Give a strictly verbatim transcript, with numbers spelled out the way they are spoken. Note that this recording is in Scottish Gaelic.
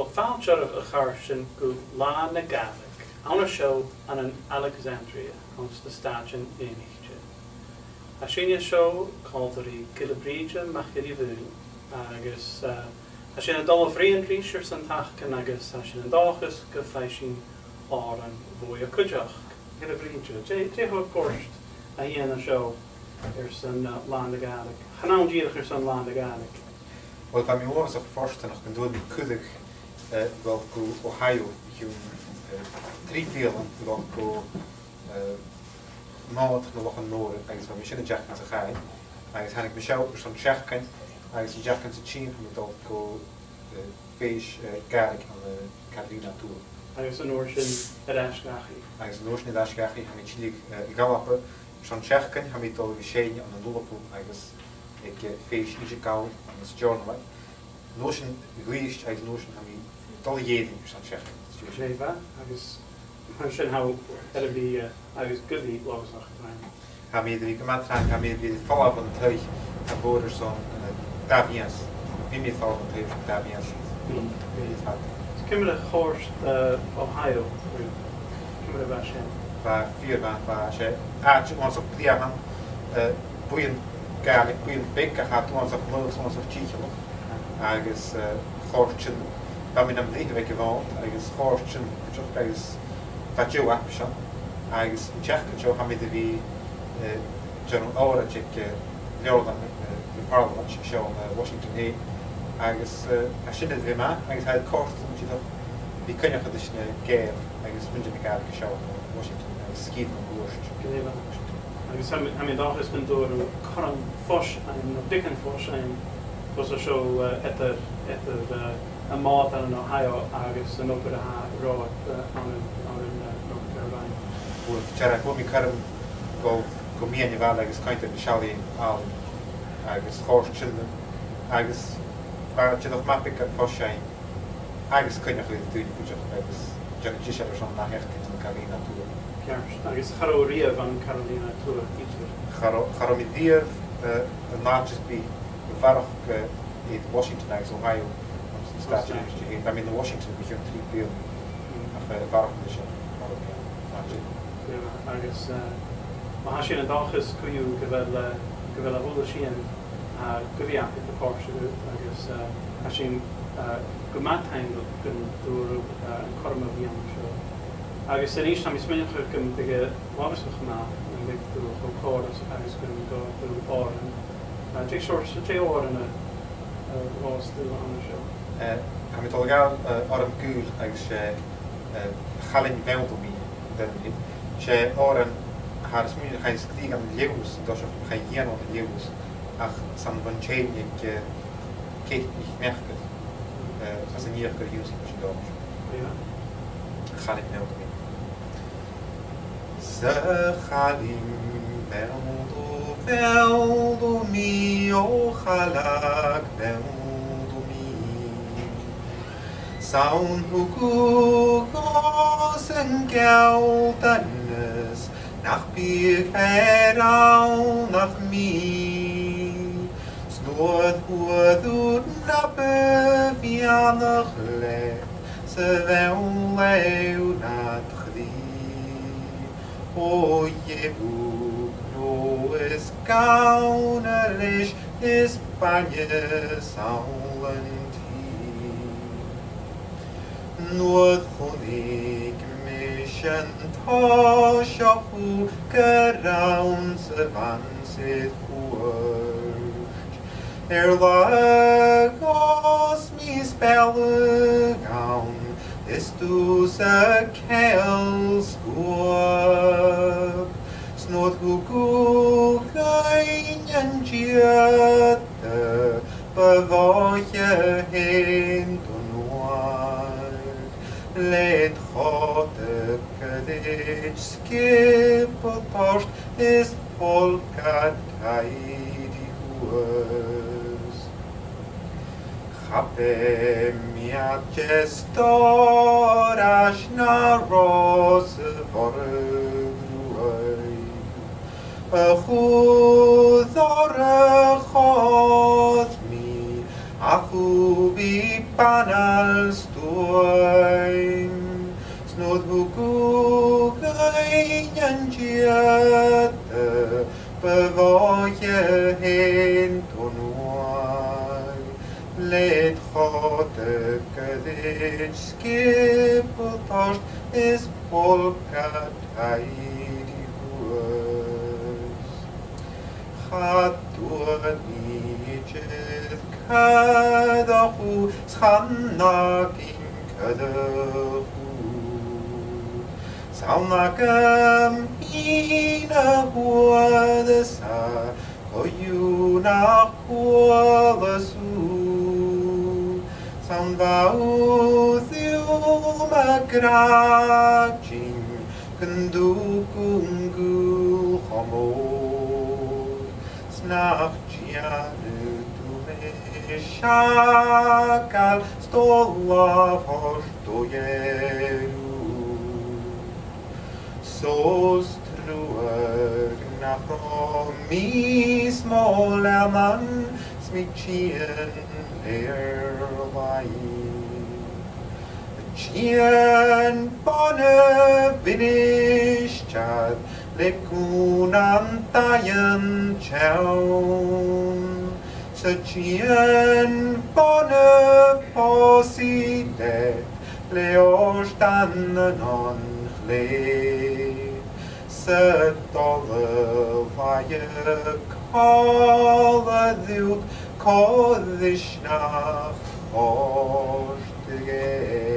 Fàilte oirbh, a chàirdean, gu Là na Gàidhlig, ann an seo ann an Alexandria, anns na Stàitean Aonaichte. Tha sinn an seo còmhla ri Gillebrìde MacIlleMhaoil, agus, eh, tha sinn a' dol a bhruidhinn ris airson taic agus tha sinn an dòchas gum faigh sinn òran bhuaithe cuideachd. Gillebrìde, dè, dè tha thu a' toirt a-steach an seo airson, eh, Là na Gàidhlig? Chan ann dìreach airson Là na Gàidhlig. Uill, bha mi uabhasach fortanach gun d' fhuair mi cuireadh, eh, a dhol gu Ohio o chionn, eh, trì bliadhna, a dhol gu, eh, Mòd na Lochan Mòire, agus bha mi sin an t-seachdain sa chaidh, agus thàinig mi seo airson seachdain, agus an t-seachdain sa tighinn, tha mi a' dol gu, eh, fèis, eh, Gàidhlig ann an, eh, Carolina a Tuath. Agus an uair sin air ais dhachaigh. Agus an uair sin air ais dhachaigh, tha mi a' tilleadh, eh, a dh'Alba airson seachdain, tha mi a' dol a bhith a' seinn ann an Ulapul agus aig, eh, fèis Innse Gall ann an Steòrnabhagh. An uair sin a dh'Uibhist agus an uair sin tha mi a' dol a dh'Èirinn airson seachdain. Glè mhath, agus mar sin tha thu air a bhith, eh, agus gu bhith uabhasach trang. Tha mi air a bhith gu math trang, tha mi air a bhith a' falbh bhon taigh, tha mi airson, eh, dà mhìos. Bidh mi a' falbh bhon taigh airson dà mhìos. Mm. Bidh mi fada. Is ciamar a chòrd, eh, Ohio riut? Ciamar a bha sin? Bha e fìor mhath, bha e, 's e àite uabhasach brèagha, eh, buidheann Gàidhlig, buidheann beag, ach tha e uabhasach math, uabhasach dìcheallach. Agus, eh, chòrd sin, bha mi nam bhritheamh aig a' Mhòd, agus chòrd sin cuideachd, agus bha deagh aip sin. Agus an t-seachdain seo, tha mi air a bhith, eh, dèanamh òraid aig, eh, Leabharlann, eh, na Pàrlamaid seo ann an, eh, Washington fhèin. Agus, eh, tha sin air a bhith math, agus tha e a' còrdadh rium dìreach a bhith a' coinneachadh ris na Gàidheil, agus muinntir na Gàidhlig seo ann an Washington, agus sgìre mun cuairt. Glè mhath. Agus tha mi, tha mi an dòchas gun d' fhuair thu cothrom fois fhaighinn, no beagan fois fhaighinn, gus an seo, eh, eadar, eadar, eh, am Mòd ann an Ohio agus an obair a tha romhad, eh, ann an, ann an, eh, North Carolina. Uill, tha e, fhuair mi cothrom gu, gu meadhan a' bhaile agus coimhead air na seallaidhean àlainn agus chòrd sin rium, agus bha e dìreach math beagan fois fhaighinn agus coinneachadh ri daoine cuideachd agus dèanamh deiseil airson an ath-sheachdain ann an Carolina a Tuath. Ceart, agus cha robh thu riamh ann an Carolina a Tuath idir? Cha robh, cha robh mi riamh, eh, an àite is bith a bharrachd, eh, air Washington agus Ohio anns na Stàitean Aonaichte fhèin. Bha mi ann an Washington o chionn trì bliadhna, ach, eh, a bharrachd air sin, cha robh mi ann an àite. Agus, eh, ma tha sin an dòchas co-dhiù gu bheil, eh, gu bheil a h-uile sìon, eh, gu bhith agad, a chòrd sin riut, agus, eh, tha sinn, eh, gu math taingeil gun d' fhuair thu, eh, an cothrom a bhith an seo. Agus a-nis, tha mi a' smaoineachadh gum biodh e uabhasach math nam biodh tu cho còir agus gun gabhadh tu òran. Eh, dè seòrsa, dè òrain a, eh, a ghabhas tu an seo? Eh, tha mi a' dol a ghabhail, eh, òran gaoil agus 's e, eh, Chailin Bheanntaidh Mi an t-ainm a th' air. 'S e òran a tha mi a' smaoineachadh a chaidh sgrìobhadh ann an Leòdhas, an toiseach, a chaidh dhèanamh ann an Leòdhas, ach 's ann bhon teine aig, eh, Ceit NicMheachair, eh, às an Ìochdar a dh'ionnsaich mi sin, dòigh. Glè mhath. Chailin Bheanntaidh Mi. 'S a Chailin Bheanntaidh, Bheanntaidh Mi, o Chaileag Bheanntaidh Mi, 's ann thug thu dhomhsa an gealltanas nach biodh fear ann ach mi. 'S nuair fhuair thu na bu mheannach leat 's a bheann leatha nad chridh, o, gheibh thu gnothaich is gamhna leis is bainne samhlaidh an t-sìth. Nuair chunnaic mise an toiseach thu gur ann sa bhan 's air chuairt, air latha a ghabhas mi spealladh ann, is tusa a' ceangal sguab. 'S nuair thug thu dhuinn an diadhadh, bu mhodhail fhèin don uair, le do chòta goirid, sgioba toirt is polca taighde shuas. Cha b' e meud de stòr às na ròs a bh' orra uair a chuir orra chòir mi, ach Ubi banal stuaim, snud hu gu gain an diata, bavoia hen tunuai, led chota gudit skipul tost is polka taidi huas. Chadwad nidid cadachu, schanagin cadachu. Saunagam hina huadasa, coiunach cualasu. Saun bhau thiuma grajin, gun dùgungul chomod. Snach dianu tu me siagal, stola hor doieru. Sos truagh nach robh mi 's mo leaman, 's mi tighinn air laigh. Tighinn bun a' mhinisteir le cùmhnant daingeann teann, 's a' tighinn bun a' phòsaidh leat le òrdan nan chlèibh, 's a' dol a bhàidh còmhla riut còmhla ris nach còrd e.